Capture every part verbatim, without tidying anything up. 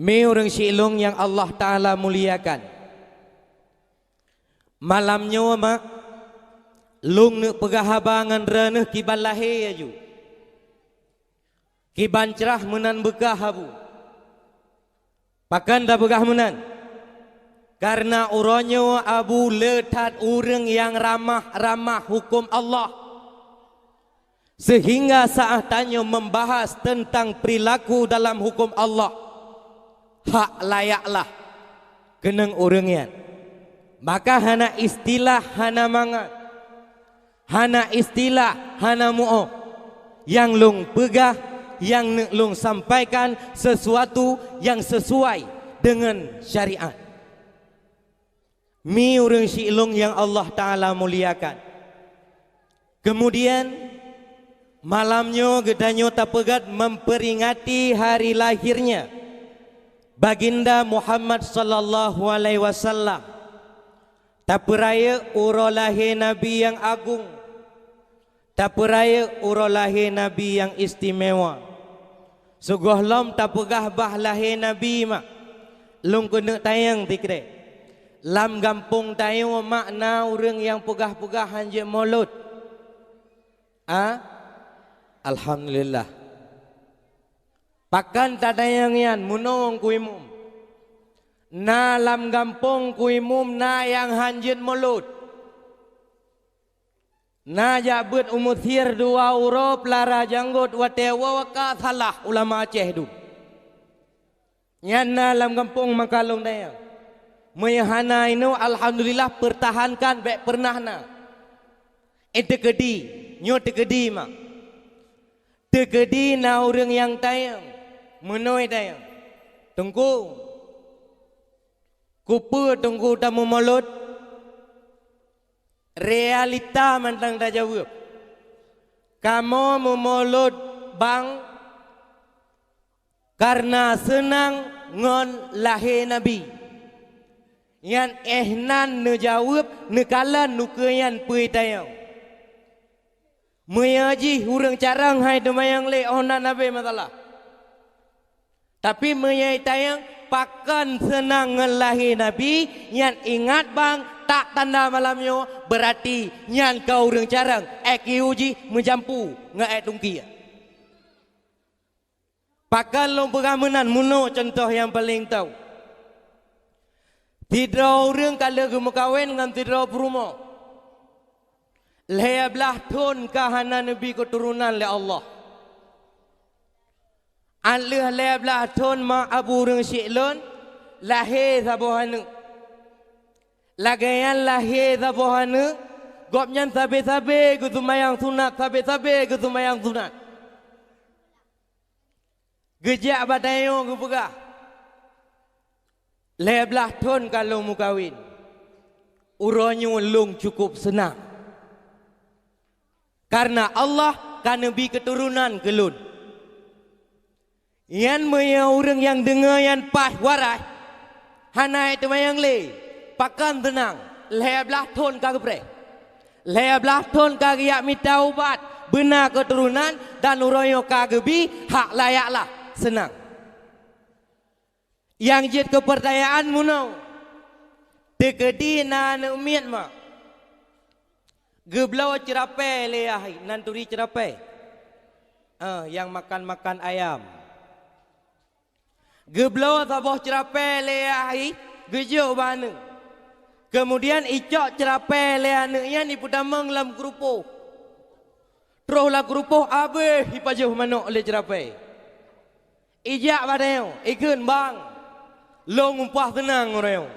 Mi ureuëng silueng nyang Allah Ta'ala muliakan, malam nyoe mak, lôn neuk peugah haba ngon droeneueh kiban lahé aju, kiban crah meunan beukah abu. Pakon tapeugah meunan? Kareuna uroe nyoe abu le that ureuëng nyang ramah-ramah huköm Allah. Seuhingga saát tanyoe membahas teuntang peurilaku dalam huköm Allah, hak layaklah keunong ureuëng nyan. Maka hana istilah hana mangat, hana istilah hana muoh nyang lôn peugah, nyang neuk lôn sampaikan seusuatu nyang seusuai deungon syariat. Mi ureuëng silueng nyang Allah Ta'ala muliakan. Keumudian, malam nyoe geutanyoe tapeugét memperingati hari lahirnya Baginda Muhammad sallallahu alaihi wasallam. Tapeurayeuk uroe lahé Nabi nyang agong. Tapeurayeuk uroe lahé Nabi nyang istimewa. Sigohlom tapeugah bah lahé Nabi mak, lôn keuneuk tanyong sikrek. Lam gampông tanyoe mak na ureuëng nyang peugah-peugah hanjeuet mulod? A? Alhamdulillah. Pakon tatanyong nyan meunong kuimum? Na lam gampông kuimum na nyang hanjeuet mulod. Na jak beuet u Mesir dua uroe peulara janggot watée woe ka salah ulama Aceh dum. Nyan na lam gampông maka lôn tanyong. Meunyoe hana inoe, alhamdulillah, peurtahankan bék peureunah na. Eh, teukeudi, nyoe teukeudi mak. Teukeudi na ureuëng nyang tanyong, meunoe tanyong, "Teungku, keupeue Teungku tameumulod?" Realita mantong tajaweueb. Kamoe meumulod bang kareuna seunang ngon lahé Nabi. Nyan éh nan neujaweueb neukalon ukeue nyan peue tanyong. Meunyoe jih ureuëng carông hai teumayang lé óh nan habéh masalah. Tapi meunyoe tanyong pakon seunang ngon lahé Nabi, nyan ingat bang, tak tanda malam nyoe, beurati nyan ka ureuëng carông, I Q jih meujampu ngon ék tungkie. Pakon lôn peugah meunan, meunoe cuntoh nyang paleng tau. Sidroe ureuëng ka lheueh geumeukawen ngon sidroe peurumoh. Lhée blaih thon ka hana neubi keuturonan lé Allah. An lheueh lhée blaih thon ma abu ureuëng syik lôn lahé saboh aneuëk. Lagée nyan lahé saboh aneuëk, gobnyan sabe-sabe geuseumayang sunat, sabe-sabe geuseumayang sunat. Geujak bak tanyoe geupeugah, "Lhée blaih thon ka lôn meukawen, uroe nyoe lôn cukup seunang, kareuna Allah ka neubi keuturonan keu lôn." Nyan meunyoe ureuëng nyang deungoe nyan paih warai, hana ék teumayang lé, pakon seunang, lhée blaih thon ka geupreh. Lhée blaih thon ka geujak mita ubat, beuna keuturonan dan uroe nyoe ka geubi, hak layaklah seunang. Nyang jeuet keu peurtanyaan meunoe, teukeudi na aneuëk miet mak, geubloe ceurapée lé yah nan turi ceurapée, eh, nyang makan-makan ayam. Geubloe saboh ceurapée lé yah, geujok bak aneuëk. Keumudian icok ceurapée lé aneuëk nyan ipeutamong lam keurupoh. Troh lam keurupoh abéh ipajoh manok lé ceurapée. Ijak bak tanyoe, ikheun, "Bang, lôn upah seunang uroe nyoe."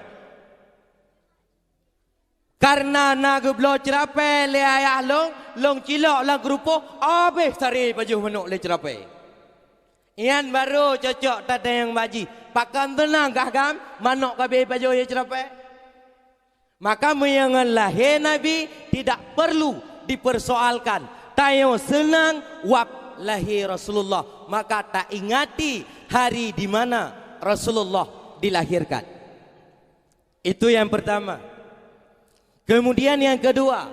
Kareuna na geubloe ceurapée lé ayah lôn, lôn cilok lam keurupoh, abéh sare pajoh manok lé ceurapée. Nyan barô cocok tatanyong bak jih, pakon seunang kah gam manok ka abéh pajoh lé ceurapée? Maka meunyoe ngon lahé Nabi tidak perlu dipersoalkan, tanyoe seunang wab lahé Rasulullah, maka taingati hari di mana Rasulullah dilahirkan. Itu yang pertama. Kemudian yang kedua,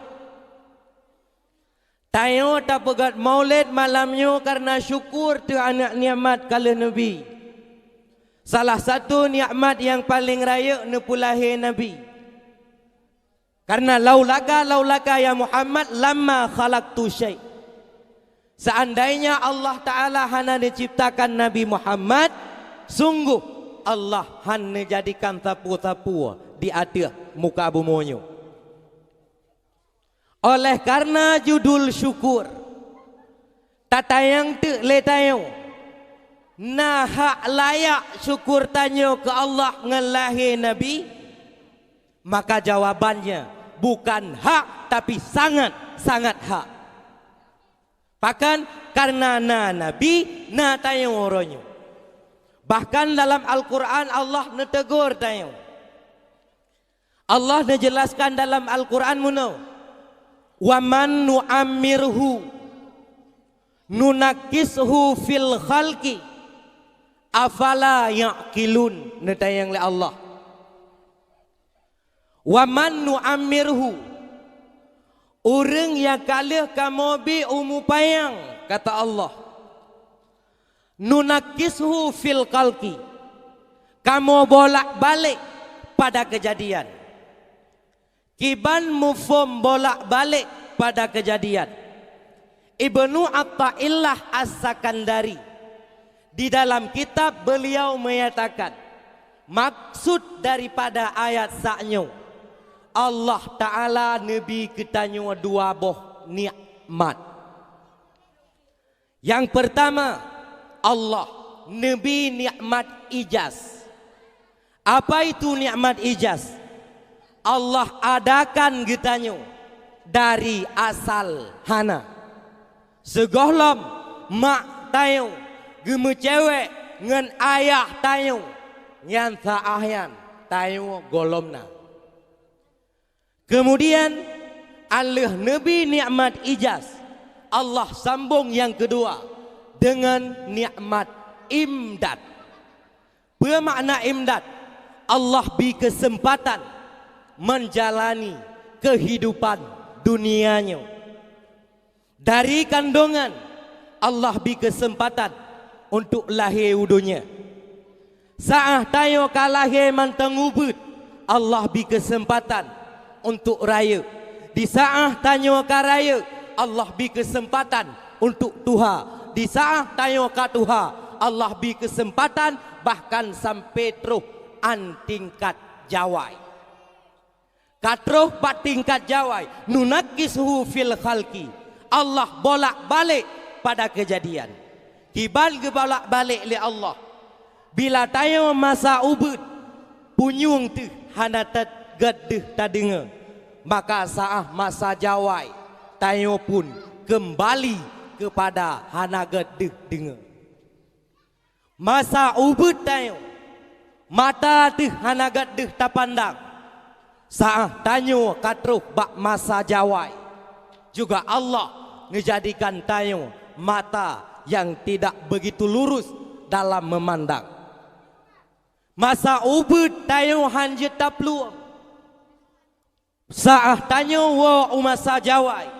tanyoe tapeugét maulid malam nyoe kareuna syukur teuh aneuëk nikmat ka lheueh neubi. Salah satu nikmat nyang paleng rayeuk neupeulahé Nabi. Karena laulaka, laulaka ya Muhammad, lamma khalaqtu syai'. Seandainya Allah Ta'ala hana neuciptakan Nabi Muhammad, sungguh Allah hana neujadikan sapeue-sapeue di ateueh muka bumoe nyoe. Oleh karena judul syukur, tatanyong teuk lé tanyoe, na hak layak syukur tanyoe keu Allah ngon lahé Nabi? Maka jawabannya bukan hak, tapi sangat-sangat hak. Pakon? Karena na Nabi, na tanyoe uroe nyoe. Bahkan dalam Al-Quran Allah neutegur tanyoe. Allah neujelaskan dalam Al-Quran meunoe, "Wa man nu'ammirhu nunakkishu fil khalqi afala ya'qilun," neutanyong lé Allah. "Wa man nu'ammirhu," ureuëng nyang ka lheueh kamoe bi umu panyang, kata Allah, "nunakkishu fil khalqi," kamoe bolak-balik pada keujadian. Kiban mufhom bolak-balik pada keujadian? Ibnu Athaillah As-Sakandari di dalam kitab beliau menyatakan, maksud daripada ayat sak nyoe, Allah Ta'ala neubi keu tanyoe dua boh nikmat. Nyang peurtama, Allah neubi nikmat ijaz. Apa itu nikmat ijaz? Allah adakan geutanyoe dari asal hana. Sigohlom mak tanyoe geumeucewek ngon ayah tanyoe, nyan saát nyan tanyoe gohlom na. Keumudian, 'oh lheueh neubi nikmat ijaz, Allah sambong nyang keudua deungon nikmat imdad. Peue makna imdad? Allah bi keuseumpatan meujalani keuhidupan dunia nyoe. Dari kandongan, Allah bi keuseumpatan untuk lahé u donya. Saát tanyoe ka lahé mantong ubeuet, Allah bi keuseumpatan untuk rayeuk. Di saát tanyoe ka rayeuk, Allah bi keuseumpatan untuk tuha. Di saát tanyoe ka tuha, Allah bi keuseumpatan bahkan sampai troh an tingkat jawai. Ka troh bak tingkat jawai, nunakkishu fil khalqi. Allah bolak-balik pada keujadian. Kiban geubolak-balik lé Allah? Bila tanyoe masa ubeuet, punyueng teuh hana ta-, gét deuh tadeungoe, maka saát masa jawai, tanyoe pun keumbali keupada hana gét deuh deungoe. Masa ubeuet tanyoe, mata teuh hana gét deuh tapandang. Saát tanyoe ka troh bak masa jawai, juga Allah neujadikan tanyoe mata nyang tidak begitu lurus dalam meumandang. Masa ubeuet tanyoe hán jeuet taplueng. Saát tanyoe woe u masa jawai,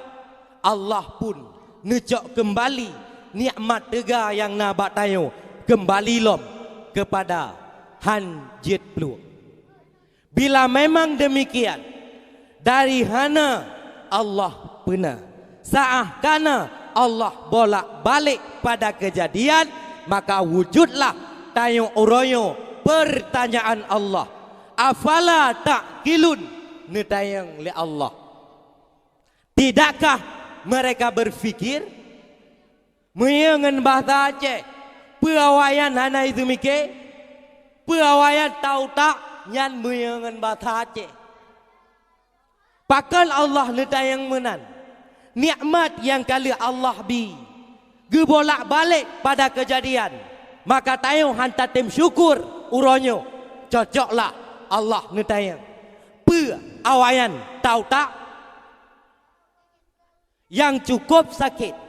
Allah pun neucok keumbali nikmat teuga nyang na bak tanyoe keumbali lom keupada hán jeuet plueng. Bila memang deumikian, dari hana Allah peuna, saát kana Allah bolak-balik pada keujadian, maka wujudlah tanyoe uroe nyoe peurtanyaan Allah. Afala ta'qilun, neutanyong lé Allah. Tidakkah mereka berfikir? Meunyoe ngon bahasa Aceh, peue awaknyan hana jiseumiké? Peue awaknyan ta utak? Nyan meunyoe ngon bahasa Aceh. Pakon Allah neutanyong meunan? Nikmat nyang ka lheueh Allah bi geubolak-balik pada keujadian, maka tanyoe hán tatem syukur uroe nyoe. Cocoklah Allah neutanyong, peue awaknyan ta utak? Nyang cukup sakét,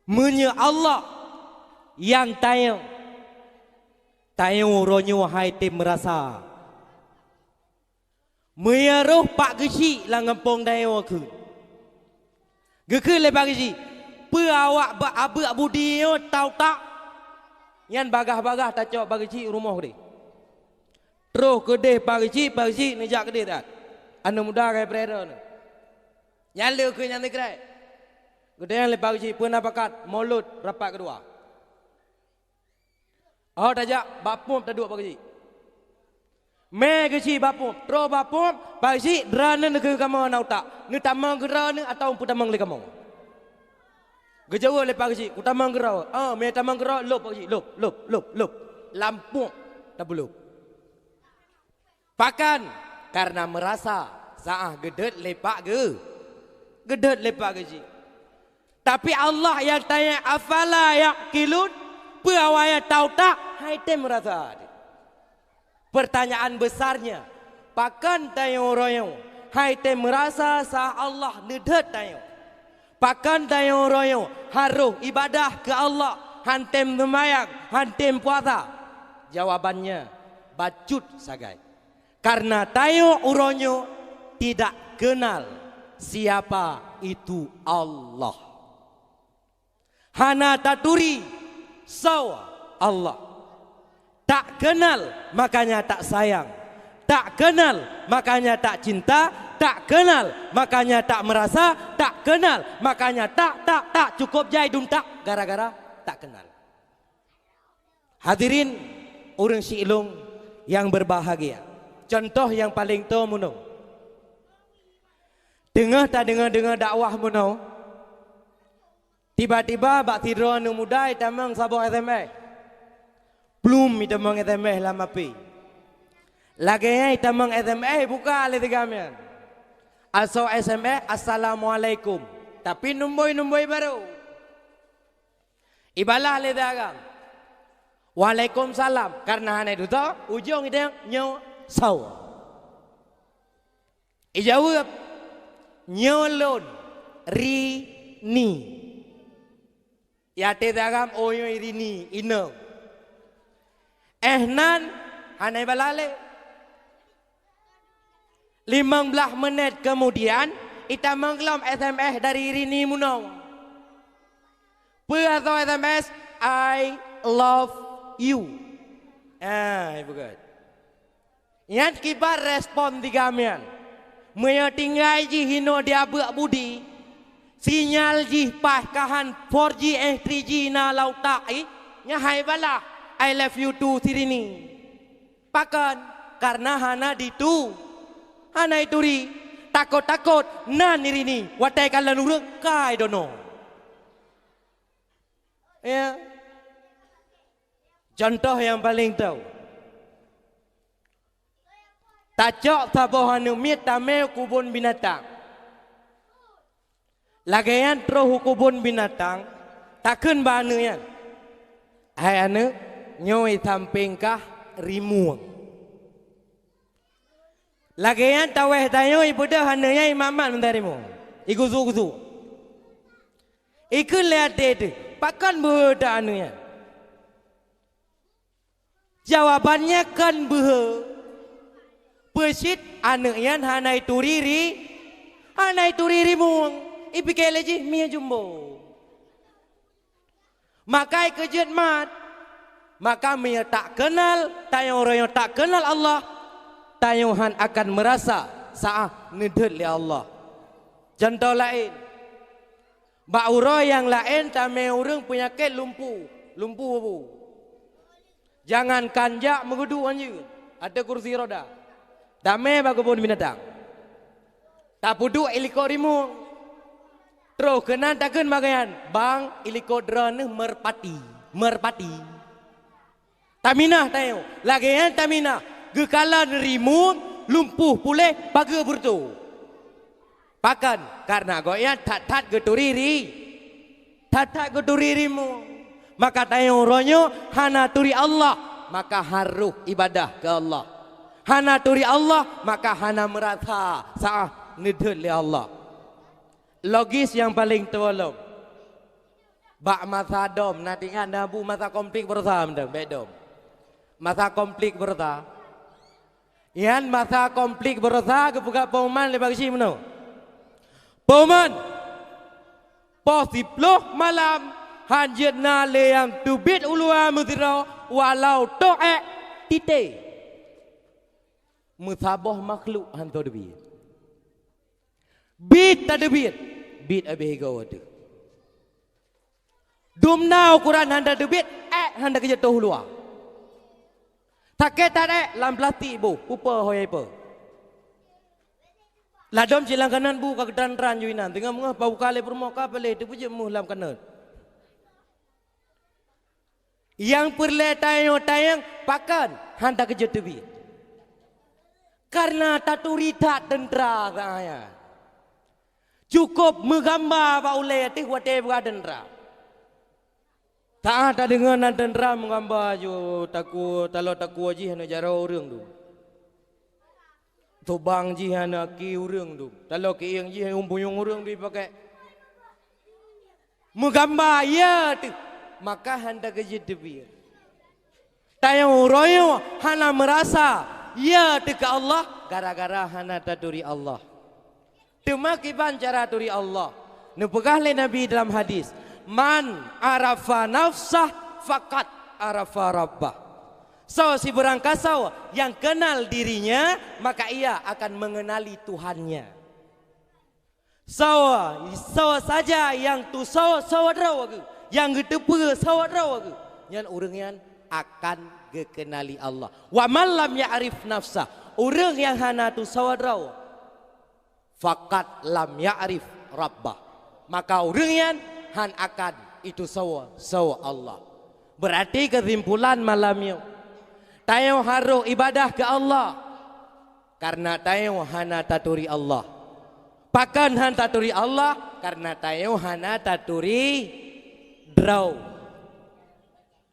meunyoe Allah nyang tanyong, tanyoe uroe nyoe hai tem meurasa. Meunyoe roh Pak Geuchik lam gampông tanyoe kheun, geukheun lé Pak Geuchik, "Peue awak bak abeuk budi nyoe ta utak?" Nyan bagaih-bagaih tacok Pak Geuchik rumoh keudeh. Troh keudeh Pak Geuchik, Pak Geuchik neujak keudeh that. Aneuk muda kaya peureuroe nyoe. Nyan le keu nyan sikrek. Geutanyong lé Pak Geuchik, "Peue na pakat Maulud rapat keudua?" Oh, tajak bak pom taduek Pak Geuchik. Mé Geuchik bak pom, troh bak pom, Pak Geuchik, "Droeneuh neukeu kamoe na utak, neutamong keudroe neuh atawa peutamong lé kamoe?" Geujaweueb lé Pak Geuchik, "Kutamong keudroe." "Oh, mé tamong keudroe, lôb Pak Geuchik, lôb, lôb, lôb, lôb." Lam pom tapeulôb. Pakon? Karena meurasa saah geudeuet lé Pak Geu-, geudeuet lé Pak Geuchik. Tapi Allah nyang tanyong, "Afala ya'qilun?" Peue awaknyan ta utak, han tém meurasa. Pertanyaan besarnya, pakon tanyoe uroe nyoe han tém meurasa saah Allah neudeuet tanyoe? Pakon tanyoe uroe nyoe harôh ibadah keu Allah, han tém seumayang, han tém puasa? Jawabannya bacut sagai. Karena tanyoe uroe nyoe tidak kenal siapa itu Allah. Hana taturi soe Allah. Tak kenal, makanya tak sayang. Tak kenal, makanya tak cinta. Tak kenal, makanya tak merasa. Tak kenal, makanya tak, tak, tak, cukup jai dum tak, gara-gara tak kenal. Hadirin ureuëng siklong yang berbahagia, contoh nyang paleng toe meunoe. Teungoh tadeungoe-deungoe dakwah meunoe, tiba-tiba bak sidroe aneuk muda itamong saboh S M S. Pluem itamong S M S lam H P. Lagée nyan itamong S M S buka lé si agam nyan. Asoe S M S, "Assalamualaikum." Tapi numboi-numboi barô. Ibalah lé si agam, "Waalaikumsalam." Karena hana tutoe, ujong idéh nyoe soe. Ijaweueb, "Nyoe lôn, Rini." Iate si agam, "Oh, nyoe Rini, inong." Eh nan hana ibalah lé. Limong blaih menit kemudian, itamong lom S M S dari Rini meunoe. Peue asoe S M S? "I love you." Ah, ipeugah. Nyan kiban respon si agam nyan. Meunyoe tinggai jih inoe di abeuk budi, sinyal jih paih ka han four G eh three G na lam utak ih, nyan han ibalah "I love you too" si Rini. Pakon? Karena hana ditu-, hana ituri. Takot-takot nan Rini, watée kalon ureuëng kai dono. Ya. Contoh nyang paleng toe. Tacok saboh aneuk miet tamé u kubon binatang. Lagée nyan troh u kubon binatang, takheun bak aneuk nyan, "Hai aneuk, nyoe sampéng kah rimueng." Lagée nyan taweh tanyoe ibeudôh aneuk nyan imat-mat mantong rimueng, igusu-gusu. Ikheun lé até teuh, "Pakon beuhe that aneuk nyan?" Jawabannya kon beuhe. Peucit aneuk nyan hana ituri ri-, hana ituri rimueng. Ipike lé jih mie jumbo. Maka ikeujeuet mat. Maka meunyoe tak kenal, tanyoe uroe nyoe tak kenal Allah, tanyoe han akan meurasa saah neudeuet lé Allah. Contoh laén, bak uroe nyang laén tamé ureuëng peunyakét lumpuh, lumpuh bu. Jangankan jak meugeuduek hanjeuet ateueh kursi roda, tamé bak keubon binatang. Tapeuduek ilikot rimueng. Troh keunan takheun bak gobnyan, "Bang, ilikot droeneuh meurpati, meurpati." Taminah tanyoe, lagée nyan taminah, geukalon rimueng lumpuh puléh pageue beureutoe. Pakon? Karena gobnyan that-that geuturi ri-, that-that geuturi rimueng. Maka tanyoe uroe nyoe hana turi Allah, maka harôh ibadah keu Allah. Hana turi Allah, maka hana meurasa saah neudeuet lé Allah. Logis nyang paleng toe lom. Bak masa dom, na teuingat na bu masa konflik baroesa mantong, bék dom. Masa konflik baroesa. Nyan masa konflik baroesa geupeugah pengumuman lé Pak Geuchik meunoe. Pengumuman! Poh siploh malam, Han jeuet na lé nyang teubiet u luwa meusidroe, walau toh ék tité. Meusaboh makhluk han teubiet. Biet tateubiet, biet abéh goe teuh. Dum na ukoran han tateubiet, ék han takeujeuet toh u luwa. Sakét that ék lam plastik boh, peue-peue ho ipeue. Ladôm cit lam kanot bu ka geutran-tran ju inan, teungoh meungoh pabuka lé peurumoh ka paléh teupeujeuet meuh lam kanot. Nyang peureulée tanyoe tanyong pakon han takeujeuet teubiet. Kareuna taturi that teuntra saát nyan. Cukôp meugamba bak ulée teuh watée beuka teuntra. Saát tadeungoe nan teuntra meugamba ju takue, taloe takue jih aneuk jaroe ureuëng tu. Tubang jih aneuk aki ureuëng tu. Taloe kiéng jih umbuyong ureuëng tu ipakék. Meugamba, ya teuh, maka han takeujeuet teubiet. Tanyoe uroe nyoe hana meurasa, ya teuh keu Allah, gara-gara hana taturi Allah. Teuma kiban cara turi Allah? Neupeugah lé Nabi dalam hadis, "Man arafa nafsah faqad arafa rabbah." Soe sibeurangkasoe nyang kenal dirinya, maka ia akan mengenali Tuhannya. Soe, soe saja nyang tusoe-soe droe geuh, nyang geuteupeue soe droe geuh, nyan ureuëng nyan akan geukeunali Allah. "Wa man lam ya'rif nafsah," ureuëng nyang hana tusoe droe, "faqad lam ya'rif rabbah," maka ureuëng nyan han akan itusoe-soe Allah. Beurati keusimpulan malam nyoe, tanyoe harôh ibadah keu Allah. Kareuna tanyoe hana taturi Allah. Pakon han taturi Allah? Kareuna tanyoe hana taturi droe.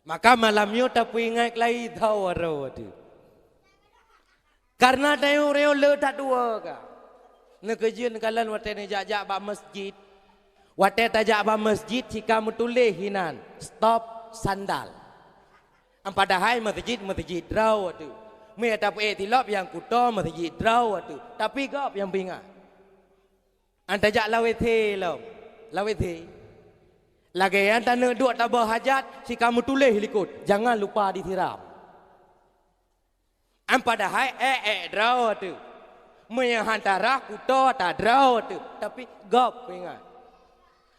Maka malam nyoe tapeuingat lagi droe teuh. Kareuna tanyoe uroe nyoe le that dua ka. Neukeujeuet neukalon watée neujak-jak bak masjid. Watée tajak bak masjid sika meutuléh hinan, "Stop sandal." Padahai masjid, masjid droe teuh. Meunyoe tapeuék tilop nyang kuto masjid droe teuh, tapi gob nyang peuingat. An tajak lam WC lom, lam WC. Lagée nyan taneuk duek tabôh hajat, sika meutuléh likot, "Jangan lupa disiram." An padahai ék-ék droe teuh. Meunyoe han tarah kuto ta droe teuh, tapi gob peuingat.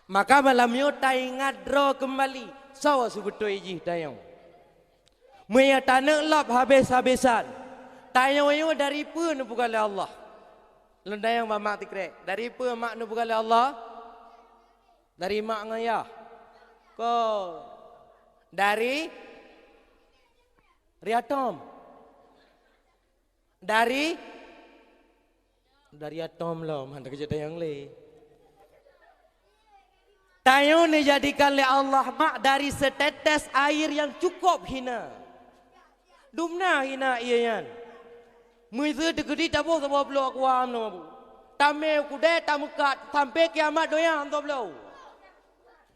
Maka malam nyoe taingat droe keumbali, soe seubeutôi jih tanyoe. Meunyoe taneuk lop habéh-habésan, tanyoe nyoe dari peue neupeugah lé Allah? Lôn tanyong bak mak tikrek, dari peue mak neupeugah lé Allah? Dari mak ngon yah? Ko dari Riatom. Dari, dari atom lom, hana keujeuet nyang lé. Tanyoe neujadikan lé Allah mak dari setetes air nyang cukup hina. Dumna hina ié nyan. Meuseu teukeudi taboh saboh bloe aqua meunoe bu. Tamé u keudée tameukat sampoe kiamat donya hana bloe.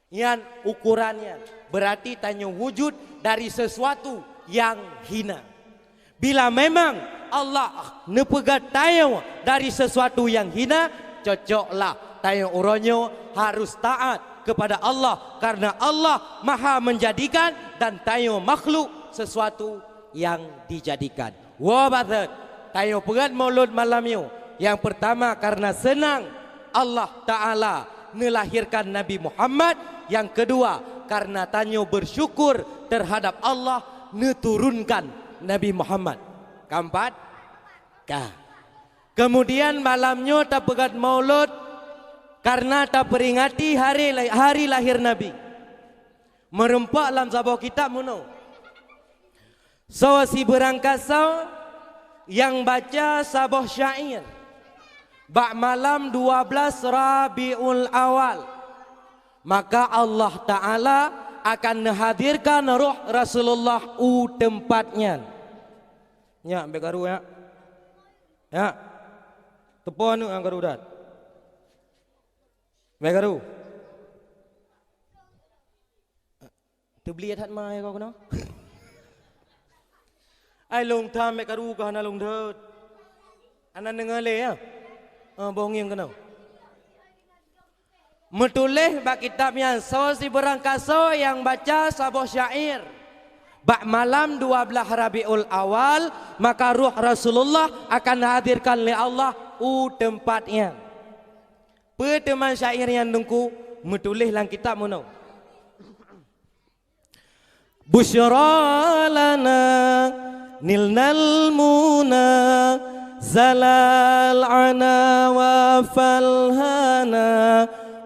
Nyan ukuran nyan, beurati tanyoe wujud dari sesuatu nyang hina. Bila memang Allah neupeugét tanyoe dari sesuatu nyang hina, cocoklah tanyoe uroe nyoe harus taat kepada Allah, karena Allah Maha Menjadikan dan tanyoe makhluk sesuatu nyang dijadikan. Woe bak thot, tanyoe peugét Maulud malam nyoe. Nyang peurtama, kareuna seunang Allah Ta'ala neulahirkan Nabi Muhammad. Nyang keudua, kareuna tanyoe beusyukur teuhadab Allah neuturunkan Nabi Muhammad. Keumpat, ka. Keumudian, malam nyoe tapeugét Maulud kareuna tapeuringati hari, hari lahir Nabi. Meurumpok lam saboh kitab meunoe, soe sibeurangkasoe nyang baca saboh syair bak malam dua blaih Rabiul Awal, maka Allah Ta'ala akan neuhadirkan roh Rasulullah u teumpat nyan. Nyak, bék karu, nyak. Nyak. Teupo aneuk nyang karu dat. Bék karu. Teubliet that ma hai kau keunoe. Ai lôn tham bék karu kah hana lôn deuet. Hana deungoe lé, ya? Eh, boh ngieng keunoe. Meutuléh bak kitab nyan, soe sibeurangkasoe nyang baca saboh syair bak malam dua blaih Rabiul Awal, maka roh Rasulullah akan hadirkan lé Allah u teumpat nyan. Peue teuma syair nyan Teungku? Meutuléh lam kitab meunoe. Busyra lana nilnal muna zalal ana wa falhana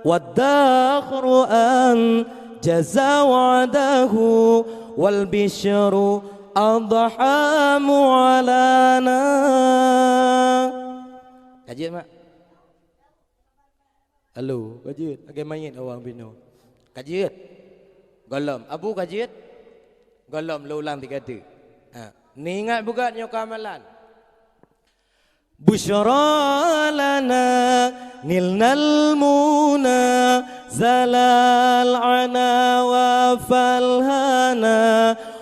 wad dakhru an jaza wa'dahu wal bisyru adha mu'alana. Ka jeuet, Mak? Halo, ka jeuet. Lagèe manyét awak binoe. Ka jeuet. Gohlom. Abu ka jeuet? Gohlom, lôn ulang tiga teuk. Ha. Neuingat beugöt nyoe keu amalan. Busyra lana nilnal muna zalal ana wa falhana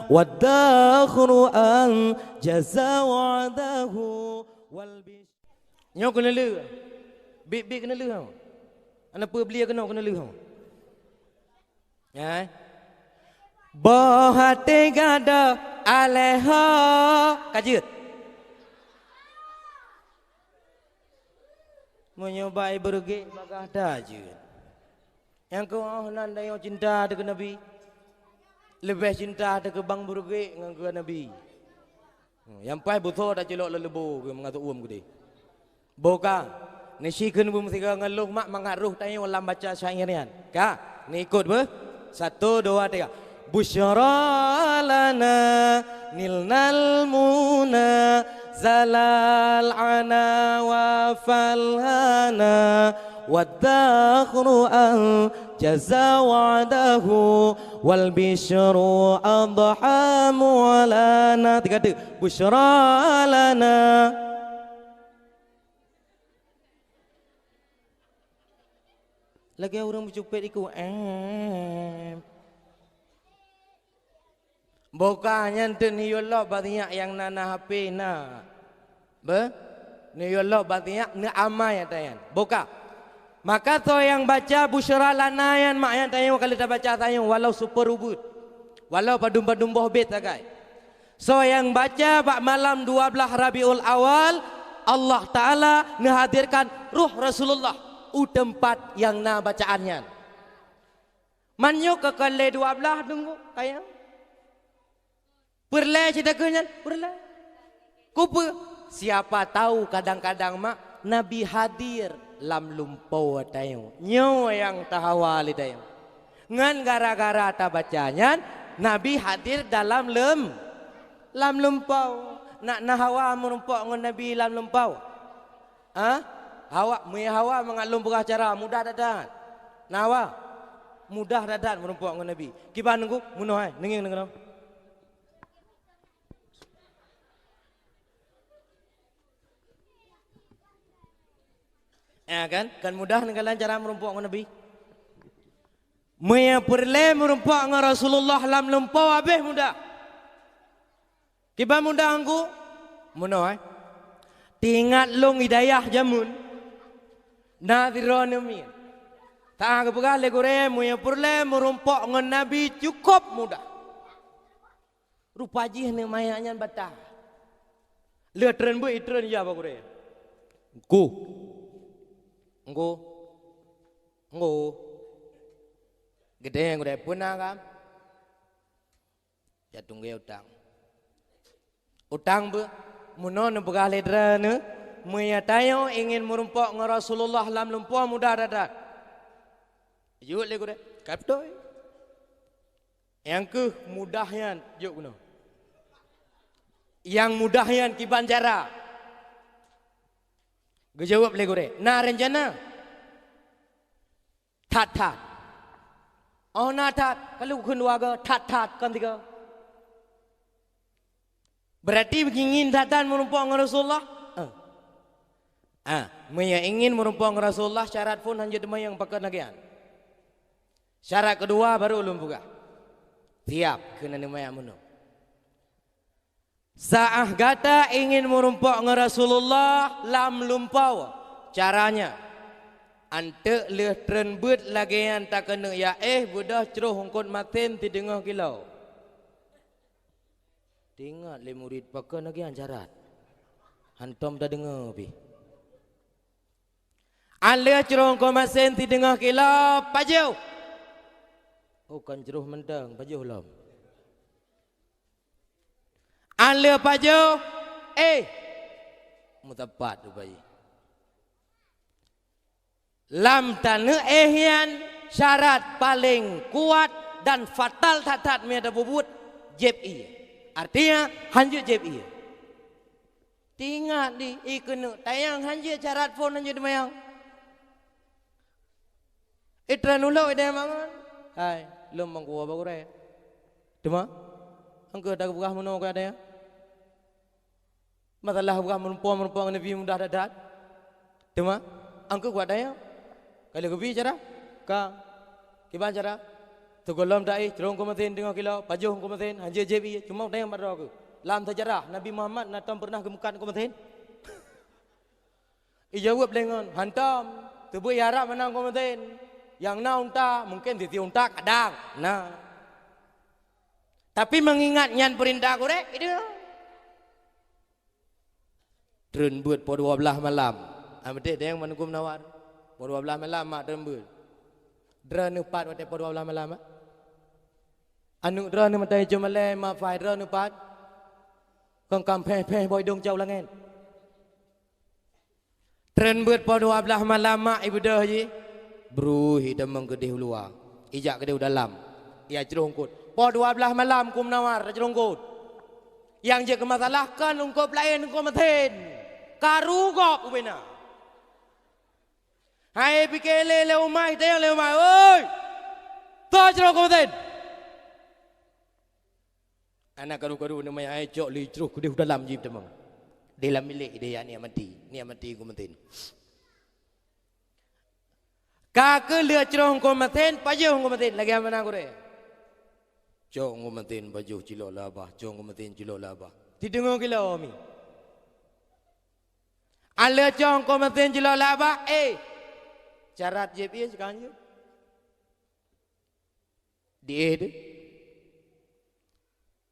wad dakhru an jaza wa'dahu wal bis- Nyoe keuneulheueh. Biet-biet keuneulheueh. Hana peue beli keunoe keuneulheueh. Hai. Boh até gata alèh ho. Ka jeuet. Meunyoe bai beureuguek bagah that jeuet. Nyang keu oh nan tanyoe cinta teuh keu Nabi. Leubeh cinta teuh keu bang beureuguek ngon keu Nabi. Hmm, nyang paih beusoe taceulok lam leubo keu mangat uem keudeh. Boh ka, neusi kheun beumeusigoe ngon lôn mak mangat roh tanyoe lam baca syair nyan. Ka, neuikot beuh. Satu, dua, tiga. Busyra lana nilnal muna zalal ana wa falhana wad dakhru an jaza wa'dahu wal bisyru adha mu'alana. Tiga teuk. Busyra lana. Lagèe ureueng meucupet iku, em. Boh ka nyan teuk neuyue lop bak sinyak nyang na, na H P na. Beuh? Neuyue lop bak sinyak neuamai ata nyan. Boh ka. Maka soe nyang baca busyra lana nyan mak nyan tanyoe ka lheueh tabaca tanyoe walau super ubit. Walau padum-padum boh bét sagai. Soe nyang baca bak malam dua blaih Rabiul Awal, Allah Taala neuhadirkan roh Rasulullah u teumpat nyang na bacaan nyan. Man nyoe ka, ka lhèe dua blaih Teungku, kaya. Peureulèe cit takheun nyan, peureulèe. Kupeue? Siapa tahu kadang-kadang mak Nabi hadir lam lumpoe tanyoe. Nyoe nyang tahawa lé tanyoe. Ngon gara-gara tabaca nyan, Nabi hadir dalam lem-, lam lumpoe. Nak na hawa meurumpok ngon Nabi lam lumpoe? Ha? Hawa, meunyo hawa mangat lôn peugah cara, mudah that-that. Na hawa? Mudah that-that meurumpok ngon Nabi. Kiban Teungku, meunoe hai, neungieng deungoe. Ya kan? Kan mudah neukalon cara meurumpok ngon Nabi. Meunyo peureulèe meurumpok ngon Rasulullah lam lumpoe habéh mudah. Kiban mudah Teungku? Meunoe, eh. Teuingat lôn hidayah jameun. Na sidroe neumiet. Taah geupeugah lé gurèe, meunyo peureulèe meurumpok ngon Nabi cukôp mudah. Rupa jih aneuk manyak nyan bata. Lheueh treun beuet, itreun ija bak gurèe. Teungku. Teungku. Teungku. Geudeh gurèe, peue na kan? Ya tunggé utang. Utang beuh, meunoe neupeugah lé droeneuh, meunyo tanyoe ingin meurumpok ngon Rasulullah lam lumpoe mudah that-that. Jeuet lé gurèe, ka beutôi. Nyang keuh mudah nyan jok keunoe. Nyang mudah nyan kiban cara. Geujaweueb lé gurèe, na reuncana. That-that. Oh na that, ka lheueh kheun dua go, that-that kon tiga. Berarti ingin that-that meurumpok ngon Rasulullah? Eh. Ah, meunyo ingin meurumpok ngon Rasulullah, syarat phon hanjeuet teuma nyang pakon lagèe nyan. Syarat keudua baru ulôn peugah. Siap keu aneuk manyak meunoe. Saah gata ingin meurumpok ngon Rasulullah lam lumpoe, caranya, Anteuk lheueh treun beuet lagée nyan takeuneuk ya éh, beudôh croh eungkôt masen sideungoe kilo. Teuingat lé murit, pakon lagée nyan syarat. Hantom tadeungoe pih. Alheueh croh eungkôt masen sideungoe kilo, pajoh. Oh, kon croh mantong, pajoh lom. Alheueh pajoh, éh, meusapat rupajih. Lam taneuk éh nyan syarat paleng kuat dan fatal that-that meunyo tapeubuet, jieb ié. Artinya, hanjeuet jieb ié. Teuingat di, i keuneuk tayang hanjeuet syarat phon hanjeuet teumayang. Itreun ulok ideh mangan. Hai, lôn mangkua bak gurée. Teuma, angkeu tapeugah meunoe keu adée. Masalah peugah meureumpok-meureumpok ngon Nabi mudah that-that. Teuma, angkeu kuat dayah. Ka lheueh geubi cara? Ka. Kiban cara? Sigohlom taéh, croh eungkôt masen deungoe kilo, pajoh eungkôt masen, hanjeuet jieb ié, cuma dayah bak droe keuh. Lam seujarah, Nabi Muhammad na tom peureunah geumeukat eungkôt masen? Ijaweueb lé ngon, hantom. Teubiet i Arab meunan eungkôt masen. Nyang na unta, mungken sisi unta kadang na. Tapi meungingat nyan peurintah gurée, itu. Treun beuet poh dua blaih malam. Ah, meudeh deng Teungku Munawar. Poh dua blaih malam mak treun beuet. Droeneuh pat watée poh dua blaih malam, ah? Aneuk droeneuh meutai jeuem malée, mak fai droeneuh pat. Kong kam pheh-pheh boi dong cau langét. Treun beuet poh dua blaih malam mak ibeudôh jih. Bruih idamong keudeh u luwa. Ijak keudeh u dalam. Ia croh eungkôt. Poh dua blaih malam Teungku Munawar croh eungkôt. Nyang jeuet keu masalah kon eungkôt peulaén, eungkôt masen. Karu gob ubena. Hai pike lé, lé umai, tayang lé umai. Oi! Toh croh eungkôt masen. Aneuk karu-karu neu meuai cok lé croh keudeh u dalam jih teuma. Di lam bilék ideh ya nikmati, nikmati eungkôt masen. Ka keuh lheueh croh eungkôt masen, pajoh eungkôt masen lagée meunan gurée. Cok eungkôt masen pajoh cilok lé abah, cok eungkôt masen cilok lé abah. Sideungoe kilo mi. Alheueh cok eungkôt masen cilok lé abah, éh. Syarat jieb ié seukali jeuet. Di éh teuh.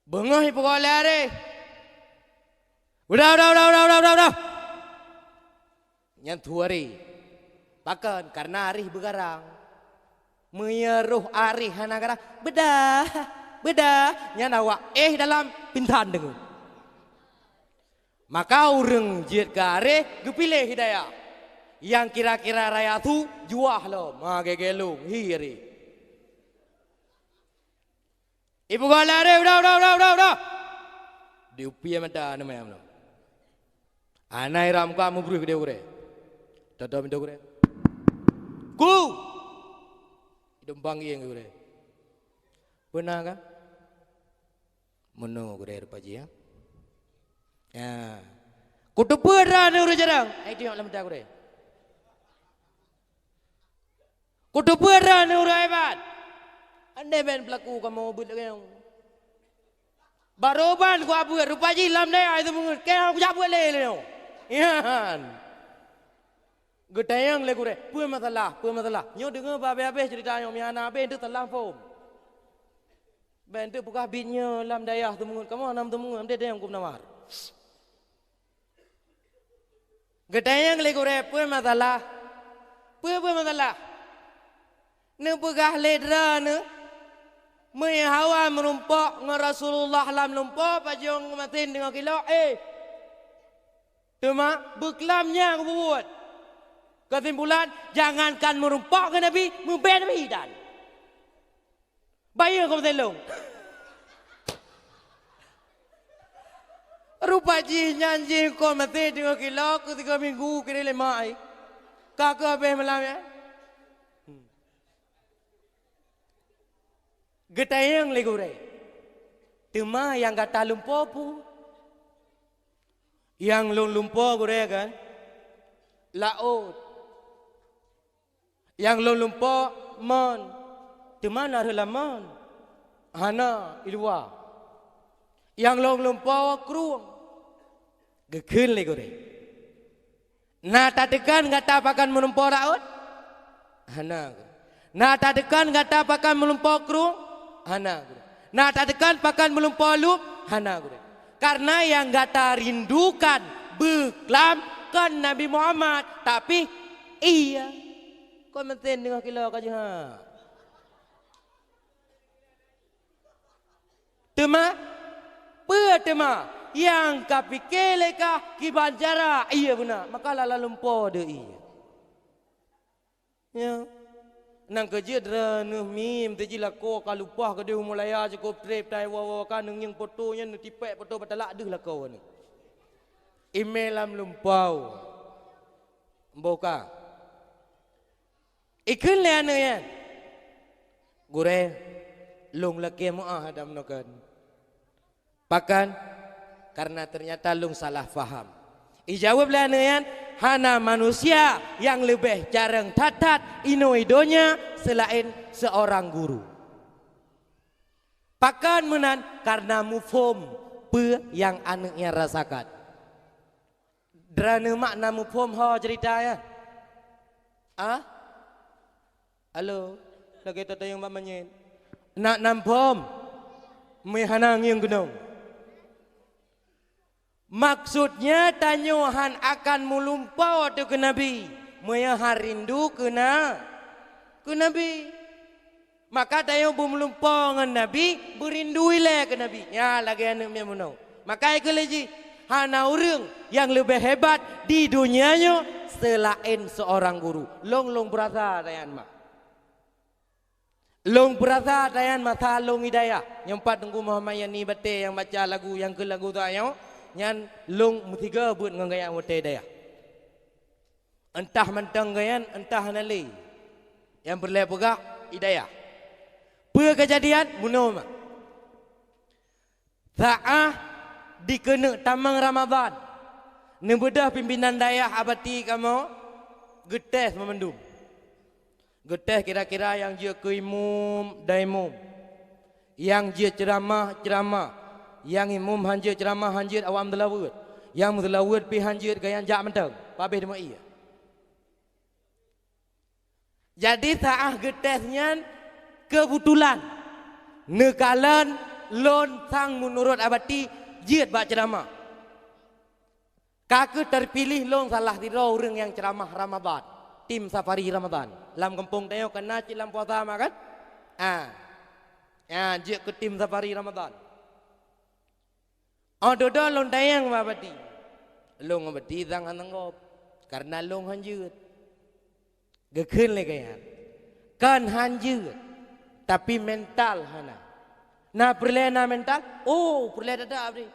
Beungoh ipeugoe lé areh. Udah, udah, udah. Nyan su areh. Pakon? Kareuna areh beugarang. Meunyo roh areh hana garang, beudah, beudah. Nyan awak éh dalam pingsan deungon. Maka ureuëng jeuet keu areh geupiléh hidayah. Nyang kira-kira raya su juah lom, ha, geu-geu lôn, hi areh. Ipeugoe lé areh, udah, udah, udah, udah, udah. Diupié mata aneuk manyang nyoe. Aneuk iram ka meubreuh keudeh gurée. Toto pintoe gurée. Ku! Idong bang ieng gurée. Beuna kan? Meunoe gurée rupa jih, ya. Ya. Kuteupeue droeneuh ureuëng jarang. Ai tiyok lam mata gurée. Kuteupeue droeneuh ureuëng hebat. Andai ben peulaku kamoe beuet lagée nyoe. Barô ban kuabeuet, rupa jih lam dayah itu meungeut. Keu kujak beuet lé lé nyoe. Nyan. Geutanyong lé gurée, "Peue masalah? Peue masalah?" Nyoe deungoe bak abéh-abéh ceurita nyoe, meuhana abéh teuh salah phom. Ben teuh peugah bit nyoe lam dayah teumeungeut, kamoe hana teumeungeut, meuteudeh nyang keumeunawar. Geutanyong lé gurée, "Peue masalah? Peue, peue masalah?" Neupeugah lé droeneuh, "Meunyo hawa meurumpok ngon Rasulullah lam lumpoe, pajoh eungkôt masen deungoe kilo, éh, teuma beuklam nyang kubuet." Keusimpulan, jangankan meurumpok ngon Nabi, meubée Nabi dan. Bayeue keu masen lôn. Rupa jih nyan jih eungkôt masen deungoe kilo keu tiga minggu kira lima ai. Ka keuh abéh malam nyan. Geutanyong lé gurée, "Teuma nyang gata lumpoe peue?" "Nyang lôn lumpoe gurée kan, laôt." "Nyang lôn lumpoe mon, teuma na rhot lam mon?" "Hana, i luwa." "Nyang lôn lumpoe krueng." Geukheun lé gurée, "Na tateukan gata pakon meurumpoe laôt?" Hana, gurée. Na tadeungon gata pakat meulumpoe krueng? Hana, gurée. Na tadeungon pakat meulumpoe lueb? Hana, gurée. Karena nyang gata rindukan beuklam kon Nabi Muhammad, tapi ie. Kon meusén teungoh kilo ka jeuet. Teuma, peue teuma? Nyang ka pike lé kah kiban cara ie beuna, maka lala lumpoe deuh ie. Ya. Nang keujeuet droeneuh mim teuji lakoe ka lupah keudeh u Malaya cukôp treb tai woe-woe ka neungieng poto nyan neutipék poto batalak deuh lakoe nyoe. Imé lam lumpoe. Boh ka. Ikheun lé aneuk nyan, "Gurée, lôn lakée meuáh lam nyoe kon." Pakon? Karena ternyata lôn salah faham. Ijaweueb lé aneuk nyan, "Hana manusia nyang leubeh carông that-that inoe donya seulaén seurang guru." Pakon meunan? Karena muphom peue nyang aneuk nyan rasakan. Droeneuh mak na muphom ho ceurita nyan? Ah? Halo, lagée tatanyong bak manyét. Nak na muphom? Meuhana ngieng gunong. Maksudnya tanyoe han akan meulumpoe teuh keu Nabi, meunyoe han rindu keu na-, keu Nabi. Maka tanyoe beumeulumpoe ngon Nabi, beurindu ilée keu Nabi. Nyan lagée aneuk miet meunoe. Maka ikheun lé jih, hana ureuëng nyang leubeh hebat di donya nyoe seulaén seurang guru. Lôn, lôn peurasa sayan mah. Lôn peurasa sayan masa lôn i dayah. Nyoe pat Teungku Muhammad Yani Batée nyang baca lagu nyang keu lagu tanyoe, nyan lôn meusigoe beuet ngon gaya watée dayah. Entah mantong geuyan, entah hana lé. Nyang peureulée peugah, i dayah. Peue keujadian? Meunoe mah. Saát dikeuneuk tamong Ramadhan, neubeudôh pimpénan dayah Abati kamoe geutés meumandum. Geutés kira-kira nyang jeuet keu imum, daimum. Nyang jeuet ceuramah, ceuramah. Nyang imum han jeuet ceuramah, han jeuet awak meuseulaweuet. Nyang meuseulaweuet pih han jeuet geuyan jak mantong, pabéh teuma ie. Jadi saát geutés nyan keubetulan neukalon lôn sang meunurot Abati jeuet bak ceuramah. Ka keuh teupiléh lôn salah sidroe ureuëng nyang ceuramah Ramadhan, tim safari Ramadhan. Lam gampông tanyoe kana cit lam puasa mah kan? Ah. Ya, jeuet keu tim safari Ramadhan. Oh dudoe lôn tanyong bak Abati. Lôn ngon Abati sang han sanggob, kareuna lôn han jeuet. Geukheun lé geuyan, kon han jeuet, tapi mental hana. Na peureulée na mental? Oh, peureulée that-that Abati.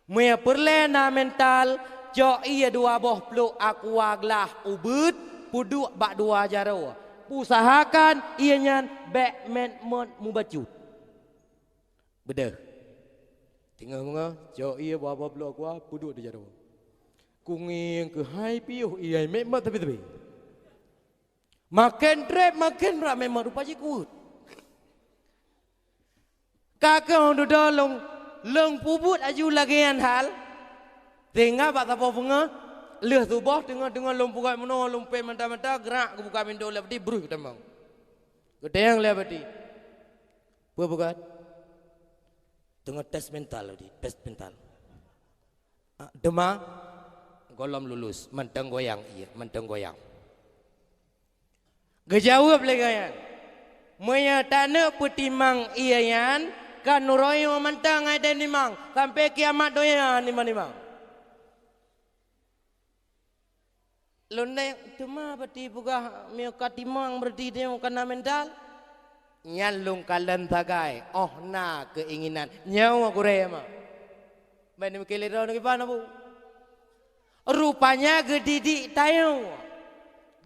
Meunyoe peureulée na mental, cok ie dua boh plôk aqua glah ubeuet, peuduek bak dua jaroe. Usahakan ie nyan bék mét-mét mubacut. Beudôh. Teungoh meungoh, cok ie bak boh plôk aqua, peuduek di jaroe. Kungieng keuhai piôh ie mét-mét teubé-teubé. Maken treb, maken brat mét-mét rupa jih kuweuet. Ka keuh dudoe lôn, lôn peubuet aju lagée nyan hal, sehingga bak saboh beungoh, lheueh suboh teungoh-teungoh lôn peugét meunoe, lôn péng mata-mata, geurak geubuka pintô lé Abati, breuh tamong. Geutanyong lé Abati, "Peue peugét?" "Teungoh tes mental, Abati, tes mental." "Ah, teuma?" "Gohlom lulus, mantong goyang ie, mantong goyang." Geujaweueb lé geuyan, "Meunyoe taneuk peutimang ie nyan, ka neuroyoe mantong hai tem nimang, sampoe kiamat donya nimang-nimang." Lôn nyan teuma Abati peugah, "Meunyoe ka timang, berarti tanyoe ka na mental?" Nyan lôn kalon sagai, óh na keuinginan. Nyoe gurée mah. Ban meukeuliro nibak na bu. Rupanya geudidik tanyoe,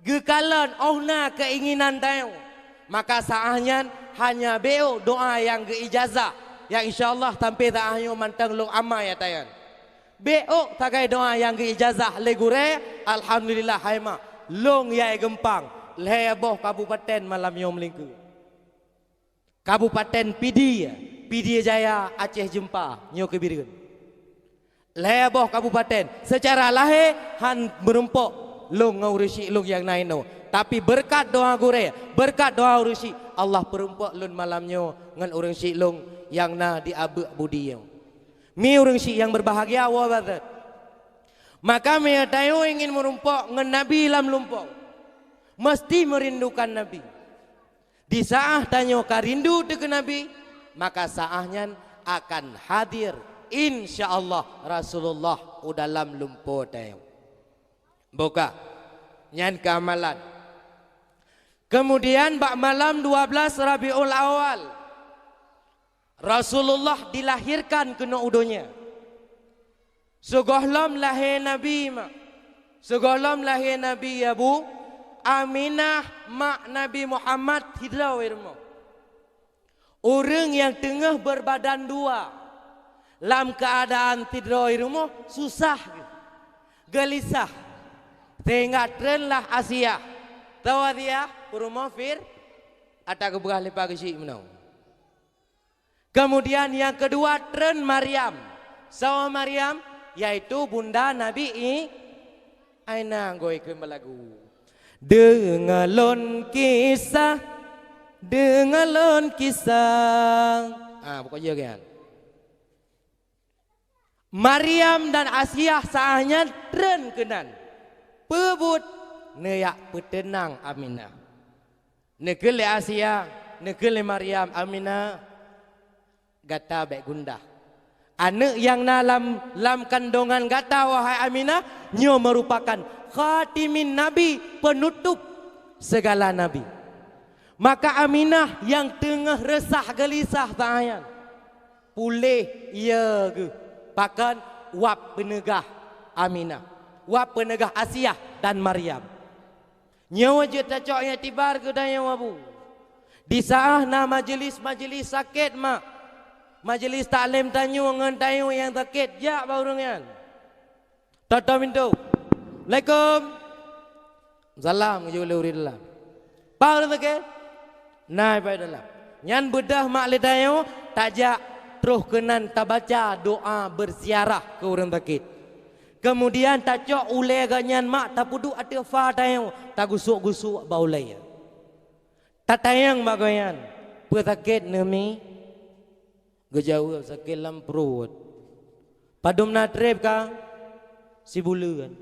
geukalon óh na keuinginan tanyoe. Maka saát nyan hanya bék doa nyang geuijazah, nyang insya Allah sampoe saát nyoe mantong lôn amai ata nyan. Bék sagai doa nyang geuijazah lé gurée, alhamdulillah hai ma, lôn yai geumpang lhée boh kabupaten malam nyoe meulingkeue. Kabupaten Pidie, Pidie Jaya, Aceh Jeumpa, nyoe keubireuen. Lhée boh kabupaten, seucara lahé han meurumpok lôn ngon ureuëng syiek lôn nyang na inoe. Tapi beureukat doa gurée, beureukat doa ureuëng syiek, Allah peurumpok lôn malam nyoe ngon ureuëng syiek lôn nyang na di Abeuk Budi nyoe. Mi ureuëng syiek nyang beubahgia, woe batet. Maka meunyoe tanyoe ingin meurumpok ngon Nabi lam lumpoe, meusti meurindukan Nabi. Di saát tanyoe ka rindu teuh keu Nabi, maka saát nyan akan hadir, insya Allah, Rasulullah u dalam lumpoe tanyoe. Boh ka, nyan keamalan. Kemudian bak malam dua belas Rabiul Awal, Rasulullah dilahirkan keunoe u donya. Sigohlom lahé Nabi, mak. Sigohlom lahé Nabi, ya Bu, Aminah, mak Nabi Muhammad, sidroe i rumoh. Ureuëng nyang teungoh beurbadan dua lam keuadaan sidroe i rumoh susah, geulisah, sehingga treunlah Asia, tawa Asia, peurumoh Fir, ata geupeugah lé Pak Geuchik meunoe. Kemudian nyang keudua treun Maryam. Soe Maryam? Yaitu bunda Nabi I-, Aina, goi keu meulagu. Deungoe lôn kisah, deungoe lôn kisah. Ah, pokok jih kan. Maryam dan Asiah saát nyan treun keunan. Peue buet? Neujak peuteunang Aminah. Neukheun lé Asiah, neukheun lé Maryam, "Aminah, gata bék gundah. Aneuëk nyang na lam, lam kandongan gata, wahai Aminah, nyoe meurupakan khatimin nabi, peunutôp sigala nabi." Maka Aminah nyang teungoh reusah geulisah saát nyan, puléh ie geuh, pakon wab peuneugah Aminah, wab peuneugah Asiah dan Maryam. Nyoe jeuet tacok iktibar keu tanyoe, Abu. Di saát na majelis-majelis sakét, mak, majelis taklim tanyoe ngon tanyoe nyang sakét, jak bak ureuëng nyan. Toto pintoe. "Assalamualaikum." Salam geujaweueb lé ureuëng dalam. "Paih ureuëng sakét?" "Na, paih dalam." Nyan beudôh mak lé tanyoe, tajak troh keunan tabaca doa beuziarah keu ureuëng sakét. Keumudian tacok ulée geuh nyan mak tapeuduek ateueh fa tanyoe, tagusok-gusok bak ulée. Tatanyong bak gobnyan, "Peue sakét neuh, Mi?" Geujaweueb, "Sakét lam pruet." "Padum na treb ka?" "Sibuleuen."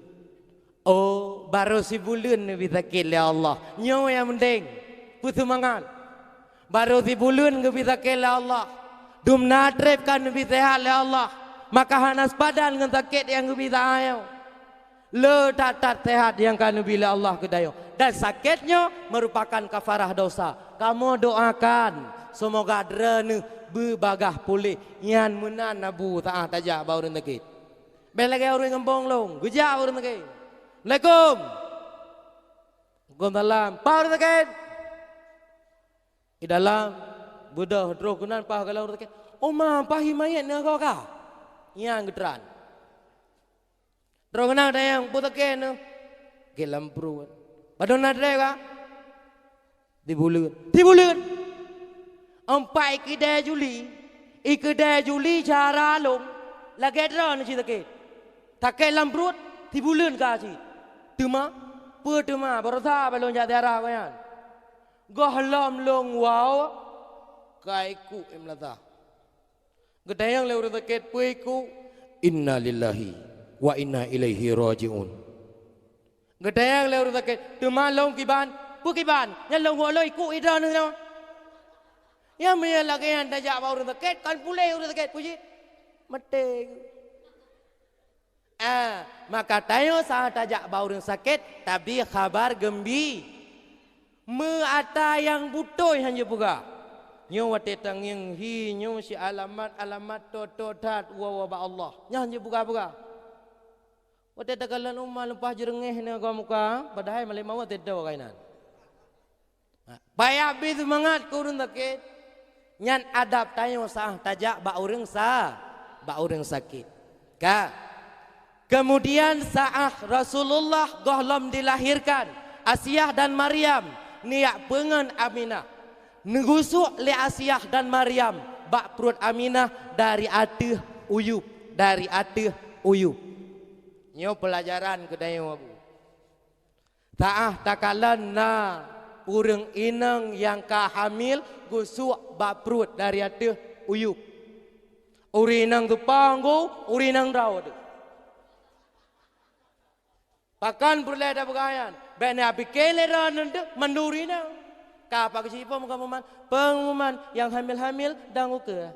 "Oh, barô sibuleuen neubi sakét lé Allah. Nyoe nyang peunteng. Peuseumangat. Barô sibuleuen geubi sakét lé Allah. Dum na treb ka neubi seuhat lé Allah. Maka hana seupadan ngon sakét nyang geubi saát nyoe. Le that-that seuhat nyang ka neubi lé Allah keu tanyoe. Dan sakét nyoe meurupakan kafarah dosa. Kamoe doakan, seumoga droeneueh beubagaih puléh." Nyan meunan Abu saát tajak bak ureuëng sakét. Bék lagée ureuëng ngon bong lôn, geujak ureuëng sakét. "Assalamualaikum." "Waalaikumsalam." "Paih ureuëng sakét?" "I dalam." Beudôh troh keunan paih goh lom ureuëng sakét. "Oh ma, paih hi manyét neuh goh ka?" Nyan geutran. Troh keunan tanyong, "Peue sakét neuh?" "Sakét lam pruet." "Padum na treb ka?" "Sibuleuen." "Sibuleuen?" "Ampai i keudée Juli, i keudée Juli cara lôn, lagée droeneuh cit sakét. Sakét lam pruet, sibuleuen ka cit. Teuma, peue teuma, baroesa bak lôn jak ziarah gobnyan. Goh lom lôn woe, ka ikuk i meulasah." Geutanyong lé ureuëng sakét, "Peue ikuk?" "Innalillahi wa inna ilaihi raji'un." Geutanyong lé ureuëng sakét, "Teuma lôn kiban?" "Peue kiban? Nyan lôn woe lôn ikuk i droeneuh nyoe." Nyan meunyoe lagée nyan tajak bak ureuëng sakét, kon puléh ureuëng sakét, peue jih? Maté. Ah, maka tanyoe saát tajak bak ureuëng sakét, tabi haba geumbi. Meu ata nyang beutôi hana jipeugah. Nyoe watée tangieng hi, nyoe si alamat-alamat toe-toe that woe-woe bak Allah. Nyan hana jipeugah-peugah. Watée takalon uma leupah jeureungéh neuh goe muka, padahai malée mawöt teudoe kainan. Payah bri seumangat keu ureuëng sakét. Nyan adab tanyoe saát tajak bak ureuëng sa-, bak ureuëng sakét. Ka. Keumudian saát Rasulullah goh lom dilahirkan, Asiah dan Maryam neujak peungon Aminah. Neugusok lé Asiah dan Maryam bak pruet Aminah dari ateueh uyueb, dari ateueh uyueb. Nyoe peulajaran keu tanyoe, Abu. Saát takalon na ureuëng inong nyang ka hamil geusuek bak pruet dari ateueh uyueb. Ureuëng inong teupang gu, ureuëng inong droe teuh. Pakon peureulée tapeugah nyan? Bék na pike lé droeneuh teuh mandum ureuëng inong. Ka pak geusipoh muka pengumuman, pengumuman nyang hamil-hamil dan ukeue.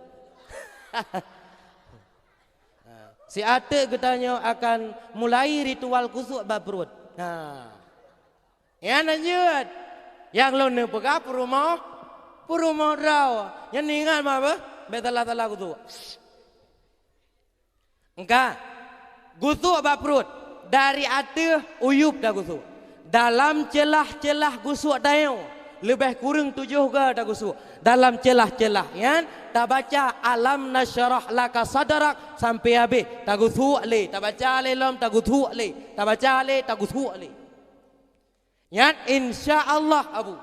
Siat teuk geutanyoe akan mulai ritual geusuek bak pruet. Nah. Nyan lanjut. Nyang lôn neupeugah peurumoh, peurumoh droe. Nyan ingat ma beuh, bék salah-salah geusuek. Engka, geusuek bak pruet, dari ateueh uyueb tageusuek. Dalam ceulah-ceulah geusuek tanyoe, leubeh kureueng tujoh goe tageusuek. Dalam ceulah-ceulah nyan tabaca alam nasyrah laka sadrak sampai habéh, tageusuek lé, tabaca lé lom, tageusuek lé, tabaca lé, tageusuek lé. Nyan insya Allah Abu,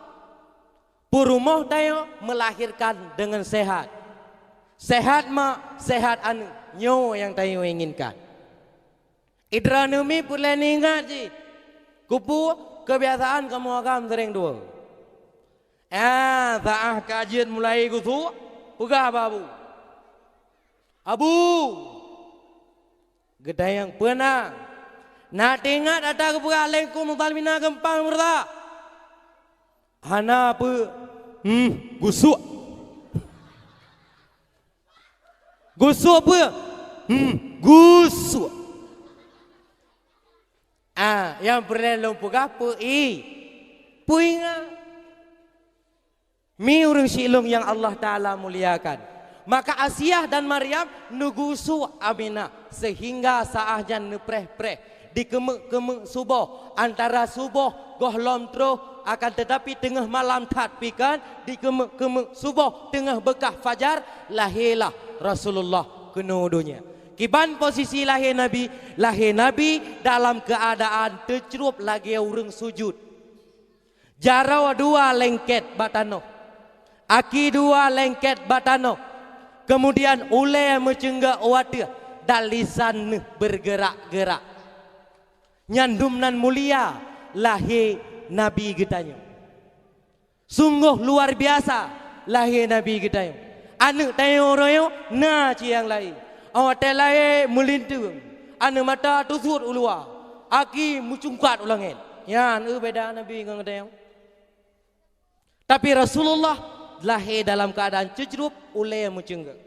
peurumoh tanyoe meulahirkan deungon sehat. Sehat mak, sehat aneuëk, nyoe nyang tanyoe inginkan. Idroeneuh mi peureulée ingat cit, keupeue keubiasaan kamoe agam seuréng dua. Ah, saát ka jeuet mulai geusuek, peugah bak Abu, "Abu, geutanyong peue na? Na teuingat ata geupeugah lé Teungku Muzalmina geumpang meureusak?" "Hana peue." "Hmm, geusuek." "Geusuek peue?" "Hmm, geusuek." Ah, nyang peureulée lôn peugah peu-i, peuingat. Mi ureuëng silueng nyang Allah Taala muliakan. Maka Asiah dan Maryam neugeusuek Aminah seuhingga saát nyan neupreh-preh, dikeumeuk-keumeuk suboh, antara suboh gohlom troh, akan teutapi teungoh malam that pih kan dikeumeuk-keumeuk suboh teungoh beukah fajar, lahirlah Rasulullah keunoe donya. Kiban posisi lahé Nabi? Lahé Nabi dalam keuadaan teucrueb lagée ureuëng sujut. Jaroe dua lengket bak tanoh, aki dua lengket bak tanoh, keumudian ulée meuceunggok u ateueh dan lisan neuh beurgeurak-geurak. Nyan dum nan mulia lahé Nabi geutanyoe. Sunggoh luar biasa lahé Nabi geutanyoe. Aneuëk tanyoe uroe nyoe na cit nyang lahé. Óh watée lahé meulinteung, aneuëk mata teusuet u luwa, aki meucungkat u langét. Nyan eu beda Nabi ngon geutanyoe. Tapi Rasulullah lahé dalam keuadaan ceucrueb, ulée meuceunggok.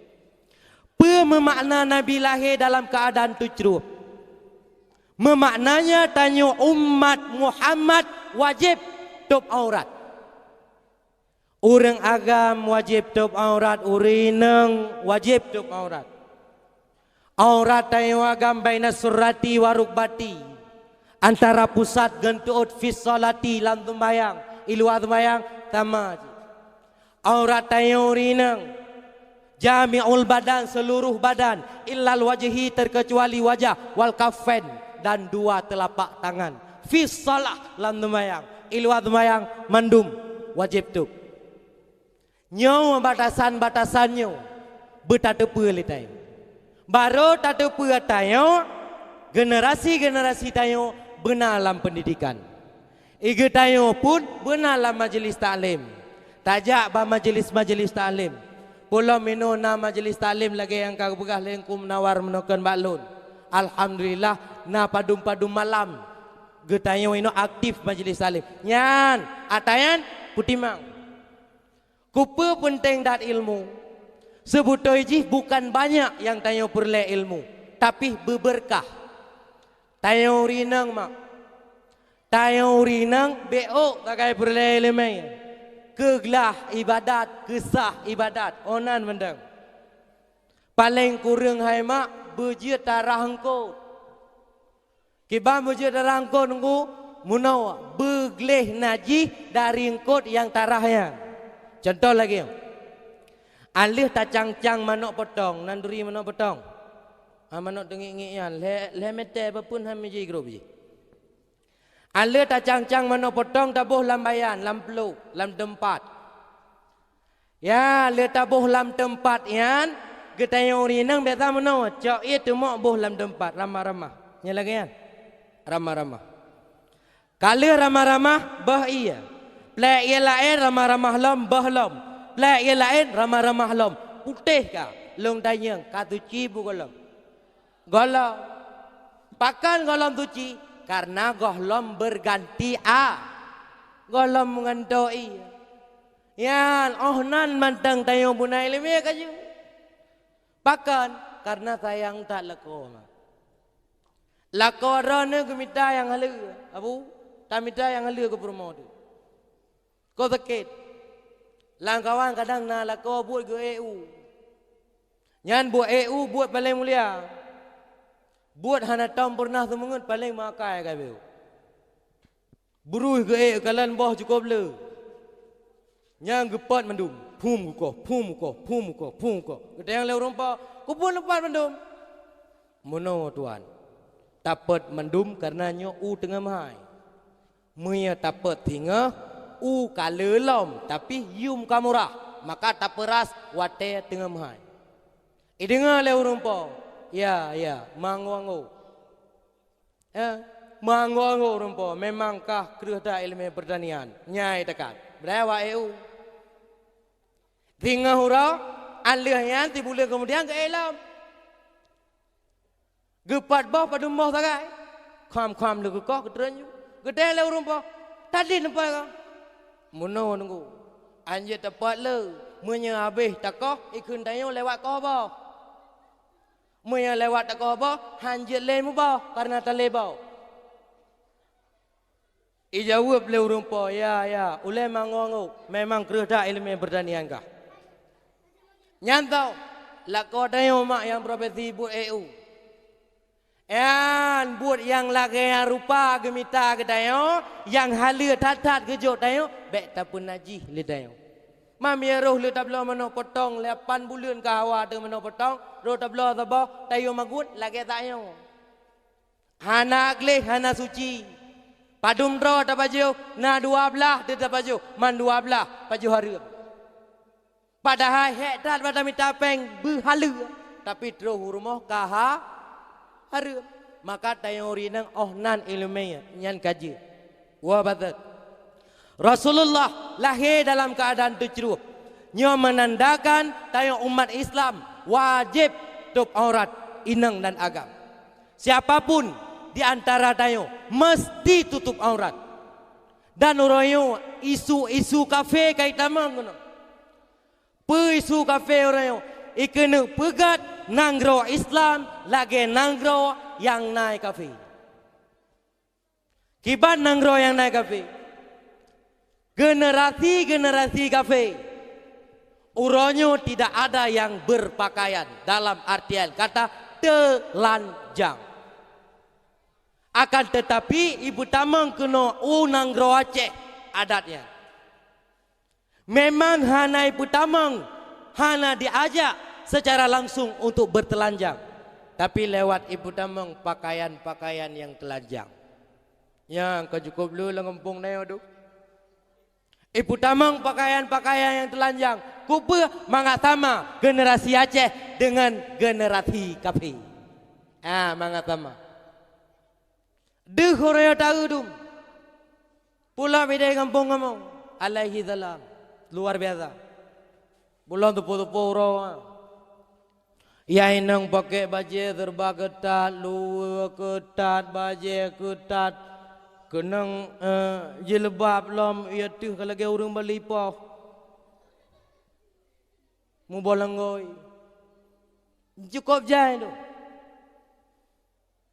Peue meumakna Nabi lahé dalam keuadaan teucrueb? Meumaknanya tanyoe umat Muhammad wajéb tôb aurat. Ureuëng agam wajéb tôb aurat, ureuëng inong wajéb tôb aurat. Aurat tanyoe agam baina surrati wa rukbati, antara pusat ngon teuôt, fi sholati, lam seumbahyang, i luwa seumbahyang sama jih. Aurat tanyoe ureuëng inong, jami'ul badan, seluruh badan, illal wajhi, terkecuali wajah, wal kaffain, dan dua telapak tangan. Fi shalah, lam seumbahyang, i luwa seumbahyang, mandum wajéb tôb. Nyoe batasan-batasan nyoe beutateupeue lé tanyoe. Barô tateupeue tanyoe, generasi-generasi tanyoe beuna lam peundidikan. I geutanyoe pun beuna lam majelis taklim. Tajak bak majelis-majelis taklim. Peulom inoe na majelis taklim lagée nyang ka geupeugah lé Teungku Munawar meunoe kheun bak lôn. Alhamdulillah, na padum-padum malam geutanyoe inoe aktif majelis taklim. Nyan, ata nyan peutimang. Keupeue peunteng that ilmu? Seubeutôi jih bukan banyak nyang tanyoe peureulée ilmu, tapi beubeurkah. Tanyoe ureuëng inong mak, tanyoe ureuëng inong bék ôk sagai peureulée iéleumé, keu glah iébadat, keu sah iébadat, oh nan mantong. Paleng kureueng hai mak beujeuet tarah eungkôt. Kiban beujeuet tarah eungkôt Teungku, meunoe beugleh najih dari eungkôt nyang tarah nyan. Cuntoh lagée, aleueh tacang-cang manök potong, nan turi manök potong. Ha, manök teungiek-ngiek nyan, lhée, lhée mètè bak phon han meuji grob jih. Aleueh tacang-cang manök potong taboh lam bayan, lam plôk, lam teumpat. Ya, lheueh taboh lam teumpat nyan, geutanyoe ureuëng inong biasa meunoe, cok ié teumok boh lam teumpat, ramah-ramah. Nyan lagée nyan. Ramah-ramah. Ka lheueh ramah-ramah, boh ié. Plek ié laén ramah-ramah lom, boh lom. Plek ié laén ramah-ramah lom. Putéh ka, lôn tanyong, ka suci beu gohlom? Gohlom. Pakon gohlom suci? Karena gohlom berganti a-, gohlom meugantoe ié. Nyan, óh nan mantong tanyoe beuna iéleumé ka jeuet. Pakon? Karena sayang that lakoe ma. Lakoe droeneuh geumita nyang haleue, "Abu, tamita nyang haleue keu peurumoh teuh." Ka sakét. Lam kawan kadang na lakoe buet geu-ék u. Nyan buet ék u buet paleng mulia. Buet hana tom peureunah seumeungeut paleng meuakai ka beu. Beurui geu-ék kalon boh cukôp le. Nyan geupot mandum, phum geukoh, phum geukoh, phum geukoh, phum geukoh. Geutanyong lé ureuëng po, "Keupeue neupat mandum?" "Meunoe, Tuan, tapot mandum kareuna nyoe u teungoh meuhai. Meunyoe tapot singoh, u ka le lom, tapi yum ka murah, maka tapeuras watée teungoh meuhai." Ideungoe lé ureuëng po, "Ya, ya, meuanggo-anggo." Eh, meuanggo-anggo ureuëng po, memang kah kreueh that iéleumé peurtanian. Nyai teukat. Beudaya wak ék u. Singoh uroe, 'an lheueh nyan sibuleuen keumudian geu-ék lom. Geupot boh padum boh sagai. Kham-kham leuh geukoh geutreun ju. Geutanyong lé ureuëng po, "Tadi neupat kah?" "Meunoe Teungku. 'An jeuet tapot le, meunyoe habéh takoh, ikheun tanyoe lewat koh boh." Meunyoe lewat takoh boh, han jeuet lé muboh, kareuna talé boh. Ijaweueb lé ureuëng po, "Ya, ya, ulée meuanggo-anggo, memang kreueh that iéleumé peurtanian kah." Nyan toh, lakoe tanyoe mak nyang profesi buet ék u. Nyan buet nyang lagée nyan rupa geumita geutanyoe, nyang haleue that-that geujok tanyoe, bék tapeunajih lé tanyoe. Mam ya roh lé tabloe manok potong, lapan buleuen ka hawa ateueh manok potong, roh tabloe saboh, tayue magun lagée tanyoe. Hana gleh, hana suci. Padum droe tapajoh, na dua blaih teuh tapajoh, man dua blaih pajoh hareuem. Padahai hék that bak tamita péng beuhaleue, tapi troh u rumoh ka ha-, hareuem. Maka tanyoe rinang óh nan iéleumé nyan ka jeuet. Wa batat. Rasulullah lahé dalam keuadaan teucrueb. Nyoe meunandakan tanyoe umat Islam wajéb tôb aurat inong dan agam. Siapapun di antara tanyoe meusti tutôb aurat. Dan uroe nyoe isu-isu kafé ka itamong keunoe. Peue isu kafé uroe nyoe? Ikeuneuk peugét nanggroe Islam lagée nanggroe nyang na kafé. Kiban nanggroe nyang na kafé? Generasi-generasi kafé. Uroe nyoe tidak ada yang berpakaian dalam artian kata telanjang. Akan tetapi, ipeutamong keunoe u nanggroe Aceh adat nyan. Memang hana ipeutamong, hana diajak secara langsung untuk bertelanjang, tapi lewat ipeutamong pakaian-pakaian nyang telanjang. Nyang ka cukup le lam gampông nyoe tu. Ipeutamong pakaian-pakaian nyang telanjang. Keupeue? Mangat sama generasi Aceh dengan generasi kafé. Ah, mangat sama. Deuh uroe nyoe taeu dum. Pulop idéh gampông kamoe. Alaihi salam. Luar biasa. Bulan teupeu-teupeu uroe. Nyang inong pakai bajée serba keutat, luweue keutat, bajée keutat. Keunong, eh, jilbab lom, ié teuh ka lagée ureuëng bali poh. Muboh langgoi. Cukup jai tu.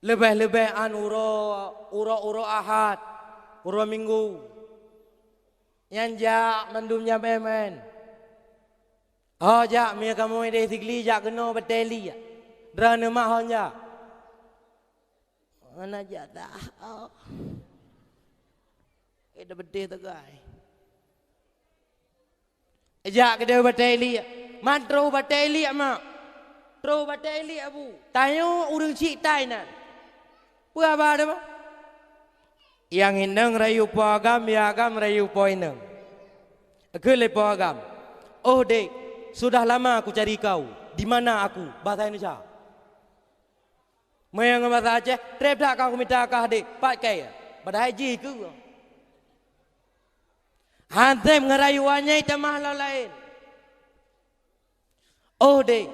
Leubeh-leubeh an uroe, uroe-uroe Ahad, uroe Minggu. Nyan jak mandum nyan meu'en. Ho jak, meunyoe kamoe idéh Sigli jak keunoe batée liek. Droeneuh mak ho jak. Hana jak dah. Oh. Eh, dah beudeh tegai. Jak keudeh batée liek. Man troh batée liek, mak. Troh batée liek, Abu. Tanyoe ureuëng syiek tai nan. Peue haba teuma? Nyang inong rayu po agam, nyang agam rayu po inong. Kheun lé po agam, "Oh, dek, sudah lama kucari kau. Di mana aku?" Bahasa Indonesia. Meunyoe ngon basa Aceh, "Treb that ka kumita kah, dek, pat kèe?" Padahai jih keu. Hantom ngeurayu anyai tamah lom laén. Oh deh,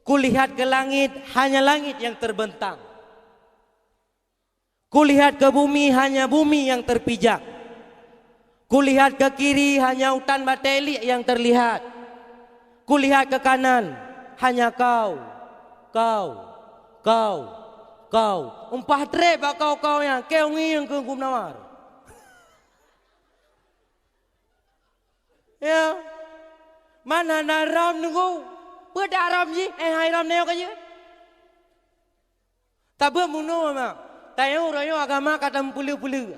kulihat ke langit, hanya langit yang terbentang. Kulihat ke bumi, hanya bumi yang terpijak. Kulihat ke kiri, hanya utan batée liek yang terlihat. Kulihat ke kanan, hanya kau, kau, kau, kau. Umpah treb bak kau-kau nyan, keu ngieng keu gumnawar. Ya. Mana na ram nunggu? Peue dak ram jih? Eh, hai ram nyoe ka jeuet. Tabeuet munoe mak. Tayue uroe nyoe agama ka tameupeuleueh-peuleueh.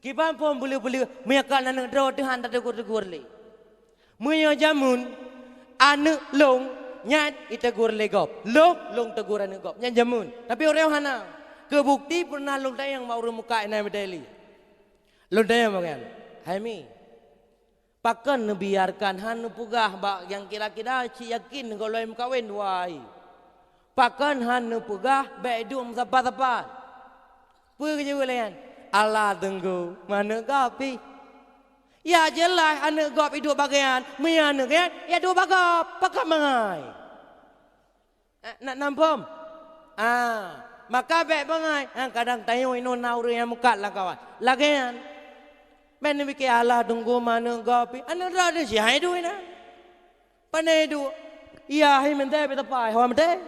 Kiban phon peuleueh-peuleueh, meunyoe ka aneuk droe teuh han tategur-tegur lé. Meunyoe jameun, aneuk lôn nyan itegur lé gob. Lôn, lôn tegur aneuk gob. Nyan jameun. Tapi uroe nyoe hana. Keu bukti pernah lôn tanyong bak ureuëng mukat inan Bideli. Lôn tanyong bak nyan, "Hai mi, pakon neubiarkan han neupeugah bak nyang kira-kira cit yakin gohlom meukawen dua hai? Pakon han neupeugah bék duek meusapat-sapat?" Peue geujaweueb lé nyan? "Alah teungku, meuaneuk gob pih." Ya jeulaih aneuk gob iduek bak gobnyan, meunyoe aneuk gobnyan ya duek bak gob, pakon bangai? Eh, na, na phom? Ah, maka bék bangai. Ah, kadang tanyoe inoe na ureuëng nyang mukat lam kawan. Lagée nyan. Bék neupike alah teungku meuaneuk gob pih. Aneuk droe teuh si hai duek inan. Pane duek. Iya hai meuntée pih teupah hai hoa meuntée.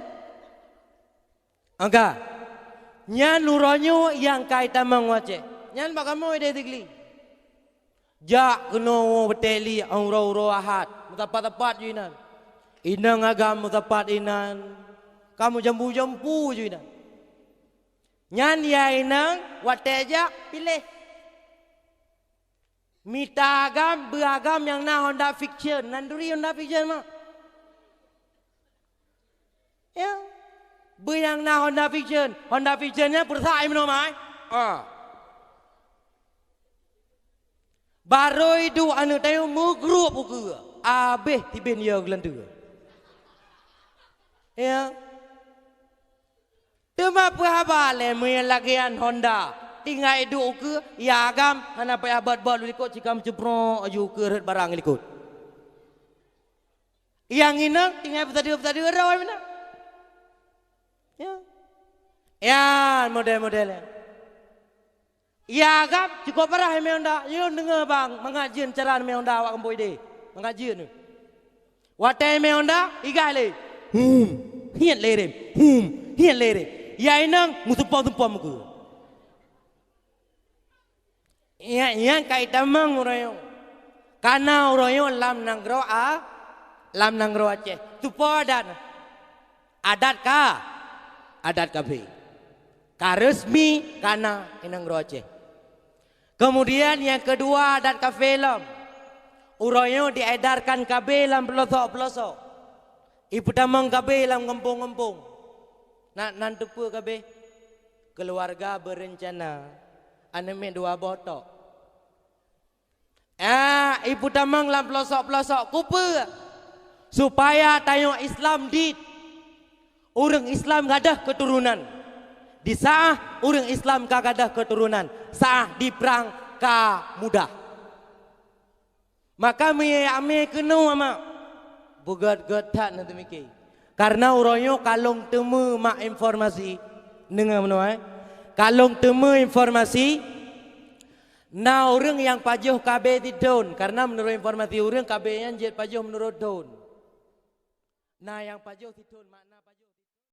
Angka. Nyan uroe nyoe nyang ka itamong u Aceh. Nyan bak kamoe ideh Sigli. Jak keunoe batée liek uroe-uroe Ahad, meusapat-sapat ju inan. Inong agam meusapat inan, ka meujampu-jampu ju inan. Nyan ya inong watée jak piléh. Mita agam, beu agam nyang na Honda Vision, nan turi Honda Vision mak. Ya. Beu nyang na Honda Vision. Honda Vision nyan peurusak ai meunoe mai. Ah. Barô iduek aneuk tanyoe meugruek ukeue. Abéh tiben yo geulanteue. Ya. Teuma peue haba lé meunyoe lagée nyan Honda? Tinggai iduek ukeue, ya agam hana payah bot-bot likot cika meucuprok aju ukeue rhot barang likot. Nyang inong tinggai peusadeue-peusadeue droe meunan. Ya. Ya, model-model nyan. Ya agam cukop parah mé Honda. Yue deungoe bang, mangat jeuet cara mé Honda awak kampung ideh. Mangat jeuet nyoe. Watée mé Honda, igai lé. Hum, hiet lé rem. Hum, hiet lé rem. Ya inong meusumpom-sumpom ukeue. Nyan, nyan ka itamong uroe nyoe. Kana uroe nyoe lam nanggroe A, lam nanggroe Aceh. Tupo adat. Adat ka, adat kafé. Ka resmi kana i nanggroe Aceh. Kemudian nyang keudua adat kafé lom. Uroe nyoe diedarkan kabé lam peulosok-peulosok. Ipeutamong kabé lam gampông-gampông. Na, nan teupeue kabé? Keuluwarga beurencana aneuk miet dua boh tok. Ah, ipeutamong lam peulosok-peulosok. Kupeue? Supaya tanyoe Islam dit. Ureuëng Islam gadôh keuturonan. Di saah ureuëng Islam ka gadôh keuturonan, saah diprang ka mudah. Maka meunyoe amé keunoe mak, beugét-gét that na teumike. Karena uroe nyoe ka lôn teumé mak informasi, deungoe meunoe, eh? Ka lôn teumé informasi, na ureuëng nyang pajoh kabé sithon, karena meunurot informasi ureuëng kabé nyan jeuet pajoh meunurot thon. Na nyang pajoh sithon mak